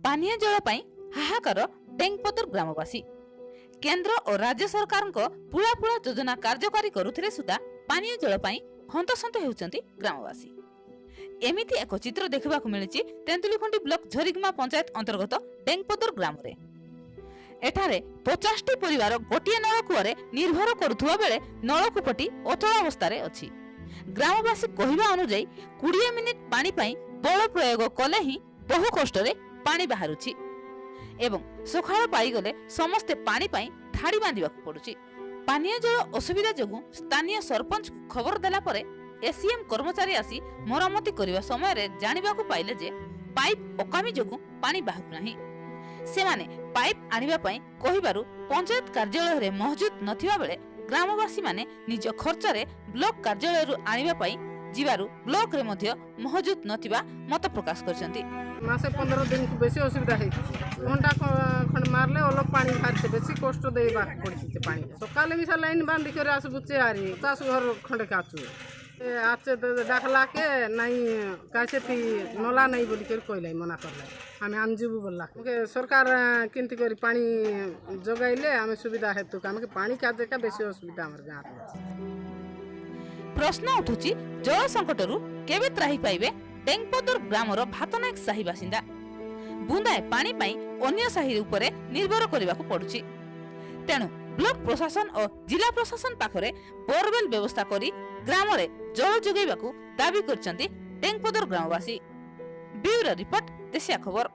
ପାନୀୟ ଜଳ ପାଇଁ ହାହାକାର ଡେଙ୍ଗପଦର ଗ୍ରାମବାସୀ। କେନ୍ଦ୍ର ଓ ରାଜ୍ୟ ସରକାରଙ୍କ ପୁଳା ପୁଳା ଯୋଜନା କାର୍ଯ୍ୟକାରୀ କରୁଥିଲେ ସୁଦ୍ଧା ପାନୀୟ ଜଳ ପାଇଁ ହନ୍ତସନ୍ତ ହେଉଛନ୍ତି ଗ୍ରାମବାସୀ। ଏମିତି ଏକ ଚିତ୍ର ଦେଖିବାକୁ ମିଳିଛି ତେନ୍ତୁଳିଖୁଣ୍ଟି ବ୍ଲକ ଝରିଗୁମା ପଞ୍ଚାୟତ ଅନ୍ତର୍ଗତ ଡେଙ୍ଗପଦର ଗ୍ରାମରେ। ଏଠାରେ 50ଟି ପରିବାର ଗୋଟିଏ ନଳକୂଅରେ ନିର୍ଭର କରୁଥିବା ବେଳେ ନଳକୂପଟି ଅଚଳ ଅବସ୍ଥାରେ ଅଛି। ଗ୍ରାମବାସୀ କହିବା ଅନୁଯାୟୀ, 20 ମିନିଟ୍ ପାଣି ପାଇଁ ବଳ ପ୍ରୟୋଗ କଲେ ହିଁ ବହୁ କଷ୍ଟରେ ପାଣି ବାହାରୁଛି ଏବଂ ସକାଳ ପାଇଗଲେ ସମସ୍ତେ ପାଣି ପାଇଁ ଧାଡ଼ି ବାନ୍ଧିବାକୁ ପଡୁଛି। ପାନୀୟ ଜଳ ଅସୁବିଧା ଯୋଗୁଁ ସ୍ଥାନୀୟ ସରପଞ୍ଚକୁ ଖବର ଦେଲା ପରେ ଏସିଏମ୍ କର୍ମଚାରୀ ଆସି ମରାମତି କରିବା ସମୟରେ ଜାଣିବାକୁ ପାଇଲେ ଯେ ପାଇପ୍ ଅକାମୀ ଯୋଗୁଁ ପାଣି ବାହାରୁନାହିଁ। ସେମାନେ ପାଇପ୍ ଆଣିବା ପାଇଁ କହିବାରୁ ପଞ୍ଚାୟତ କାର୍ଯ୍ୟାଳୟରେ ମହଜୁଦ ନଥିବା ବେଳେ ଗ୍ରାମବାସୀମାନେ ନିଜ ଖର୍ଚ୍ଚରେ ବ୍ଲକ କାର୍ଯ୍ୟାଳୟରୁ ଆଣିବା ପାଇଁ ଯିବାରୁ ବ୍ଲକରେ ମଧ୍ୟ ମହଜୁଦ ନଥିବା ମତ ପ୍ରକାଶ କରିଛନ୍ତି। ମାସେ 15 ଦିନକୁ ବେଶୀ ଅସୁବିଧା ହେଇଛି। ଘଣ୍ଟା ଖଣ୍ଡେ ମାରଲେ ଅଳ୍ପ ପାଣି ବାହାରିছে, ବେଶୀ କଷ୍ଟ ଦେବାକୁ ପଡ଼ିଛି ସେ ପାଣି। ସକାଳେ ମିଶା ଲାଇନ୍ ବାନ୍ଧି କରି ଆସିବୁ, ଚେୟାରି 50 ଘର ଖଣ୍ଡେ କାଚୁ ଆଚେ ଡାକଲାକେ ନାଇଁ କାସେତି ନଲା ନାଇଁ ବୋଲିକରି କହିଲା, ମନା କଲା। ଆମେ ଆଣିଯିବୁ ବୋଲଲା। ସରକାର କେମିତି କରି ପାଣି ଯୋଗାଇଲେ ଆମେ ସୁବିଧା ହେତୁ। ଆମେ ପାଣି କାଜେକା ବେଶୀ ଅସୁବିଧା ଆମର ଗାଁରେ ଅଛି। ପ୍ରଶ୍ନ ଉଠୁଛି, ଜଳ ସଙ୍କଟରୁ କେବେ ତ୍ରାହି ପାଇବେ ଡେଙ୍ଗପଦର ଗ୍ରାମର ଭାତନାୟକ ସାହି ବାସିନ୍ଦା? ବୁନ୍ଦାଏ ପାଣି ପାଇଁ ଅନ୍ୟ ସାହି ଉପରେ ନିର୍ଭର କରିବାକୁ ପଡୁଛି। ତେଣୁ ବ୍ଲକ ପ୍ରଶାସନ ଓ ଜିଲ୍ଲା ପ୍ରଶାସନ ପାଖରେ ବୋରୱେଲ ବ୍ୟବସ୍ଥା କରି ଗ୍ରାମରେ ଜଳ ଯୋଗାଇବାକୁ ଦାବି କରିଛନ୍ତି ଡେଙ୍ଗପଦର ଗ୍ରାମବାସୀ। ବ୍ୟୁରୋ ରିପୋର୍ଟ, ଦେଶିଆ ଖବର।